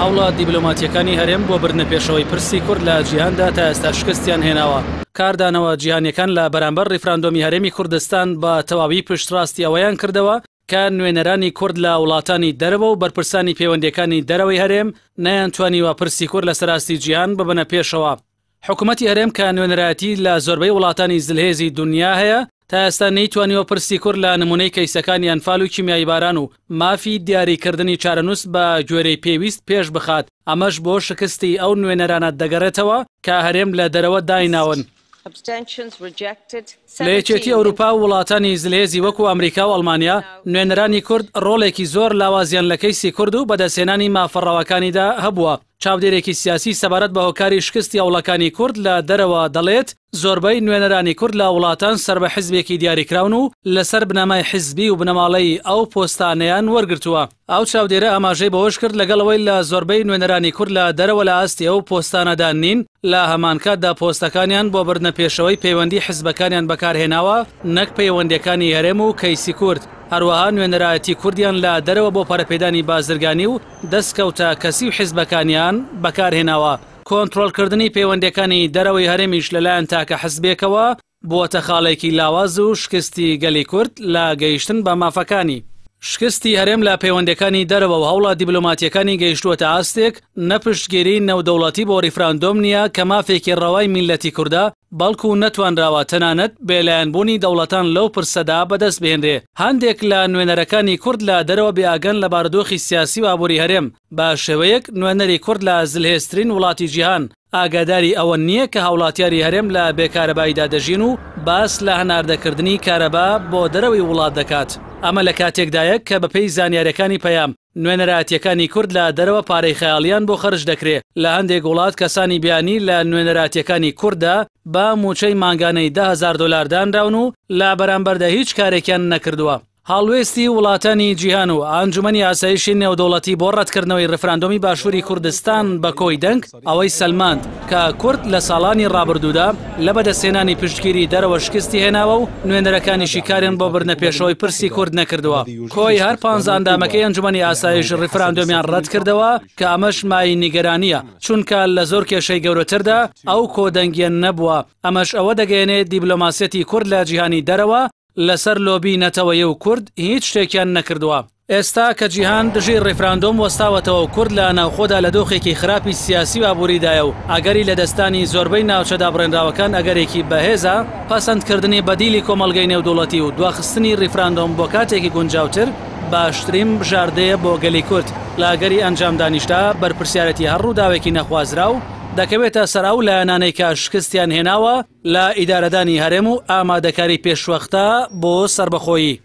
هەوڵە دیبلۆماتییەکانی هەرێم بۆ بردنەپێشەوەی پرسی کورد لە جیهاندا تا ئێستا شکستیان هێناوە. کاردانەوە جیهانییەکان لە بەرامبەر ڕیفراندۆمی هەرێمی کوردستان بە تەواوی پشتڕاستی ئەوەیان کردەوە کە نوێنەرانی کورد لە وڵاتانی دەرەوە و بەرپرسانی پەیوەندییەکانی دەرەوەی هەرێم نەیانتوانیوە پرسی کورد لەسەر ئاستی جیهان ببەنە پێشەوە. حکومەتی هەرێم کە نوێنەرایەتی لە زۆربەی وڵاتانی زلهێزی دونیا هەیە، تا ئێستا نەیتوانیوە پرسی کورد لە نمونەی کەیسەکانی ئەنفال و کیمیاییباران و مافی دیاریکردنی چارەنووس بە گوێرەی پێویست پێش بخات، ئەمەش بۆ شکستی ئەو نوێنەرانە دەگەڕێتەوە کە هەرێم لە دەرەوە دایناون. لە یەکێتی ئەوروپا و وڵاتانی زلهێزی وەکو ئەمریکا و ئەڵمانیا، نوێنەرانی کورد ڕۆڵێکی زۆر لاوازیان لە کەیسی کورد و بەدەستهێنانی مافە ڕەواکانیدا هەبووە. چاودێرێکی سیاسی سەبارەت بە هۆکاری شکستی هەوڵەکانی کورد لە دەرەوە دەڵێت، زۆربەی نوێنەرانی کورد لە وڵاتان سەر بە حزبێکی دیاریکراون و لەسەر بنەمای حزبی و بنەماڵەیی ئەو پۆستانەیان وەرگرتووە. ئەو چاودێرە ئاماژەی بەوەشکرد، لەگەڵ ئەوەی لە زۆربەی نوێنەرانی کورد لە دەرەوە لە ئاستی ئەو پۆستانەدا نین، لە هەمانکاتدا پۆستەکانیان بۆ بردنە پێشەوەی پەیوەندی حزبەکانیان بەکارهێناوە نەک پەیوەندییەکانی هەرێم و کەیسی کورد، هەروەها نوێنەرایەتی کوردیان لە دەرەوە بۆ پەرەپێدانی بازرگانی و دەستکەوتە کەسی و حیزبەکانیان بەکارهێناوە، کۆنترۆڵکردنی پەیوەندییەکانی دەرەوەی هەرێمیش لەلایەن تاکە حزبێکەوە بووەتە خاڵێکی لاواز و شکستی گەلی کورد لە گەیشتن بە مافەکانی. شکستی هەرێم لە پەیوەندییەکانی دەرەوە و هەوڵە دیبلۆماتییەکانی گەیشتووەتە ئاستێک نە پشتگیری نێودەوڵەتی بۆ ریفراندۆم نییە کە مافێکی ڕەوای میللەتی کوردە، بەڵکو نەتوانراوە تەنانەت بێلایەنبوونی دەوڵەتان لەو پرسەدا بەدەست بهێنرێ. هەندێک لە نوێنەرەکانی کورد لە دەرەوە بێئاگان لە بارودۆخی سیاسی و ئابووری هەرێم، بە شێوەیەک نوێنەری کورد لە زلهێزترین وڵاتی جیهان ئاگاداری ئەوە نییە کە هاوڵاتیاری هەرێم لە بێ کارەباییدا دەژین و باس لە هەناردەکردنی کارەبا بۆ دەرەوەی وڵات دەکات. ئەمە لە کاتێکدایە کە بەپێی زانیارییەکانی پەیام، نوێنەرایەتییەکانی کورد لە دەرەوە پارەی خەیاڵیان بۆ خەرج دەکرێ، لە هەندێک وڵات کەسانی بیانی لە نوێنەراتییەکانی کورددا بە مووچەی مانگانەی 10,000 دۆلار دانراون و لە بەرامبەردا هیچ کارێکیان نەکردووە. هەڵوێستی وڵاتانی جیهان و ئەنجومەنی ئاسایشی نێودەوڵەتی بۆ ڕەتکردنەوەی ڕیفراندۆمی باشووری کوردستان بە کۆی دەنگ ئەوەی سەلماند کە کورد لە ساڵانی ڕابردوودا لە بەدەستهێنانی پشتگیری دەرەوە شکستی هێناوە و نوێنەرەکانیشی کاریان بۆ بردنە پێشەوەی پرسی کورد نەکردووە. کۆی هەر پانزە ئەندامەکەی ئەنجومەنی ئاسایش ڕیفراندۆمیان ڕەتکردەوە کە ئەمەش مایەی نیگەرانییە، چونکە لە زۆر کێشەی گەورەتردا ئەو کۆدەنگییە نەبووە، ئەمەش ئەوە دەگەیەنێت دیبلۆماسیەتی کورد لە جیهانی دەرەوە لەسەر لۆبی نەتەوەیی و کورد هیچ شتێکیان نەکردووە. ئێستا کە جیهان دژی ڕیفراندۆم وەستاوەتەوە و کورد لە ناوخۆدا لە دۆخێکی خراپی سیاسی و ئابووریدایە و ئەگەری لەدەستدانی زۆربەی ناوچە دابڕێنراوەکان ئەگەرێکی بەهێزە، پەسەندکردنی بەدیلی کۆمەڵگەی نێودوڵەتی و دواخستنی ڕیفراندۆم بۆ کاتێکی گونجاوتر باشترین بژاردەیە بۆ گەلی کورد، لە ئەگەری ئەنجامدانیشدا بەرپرسیارێتی هەر ڕووداوێکی نەخوازراو دەکەوێتە سەر ئەو لایەنانەی کە شکستیان هێناوە لە ئیدارەدانی هەرێم و ئامادەکاری پێشوەختە بۆ سەربەخۆیی.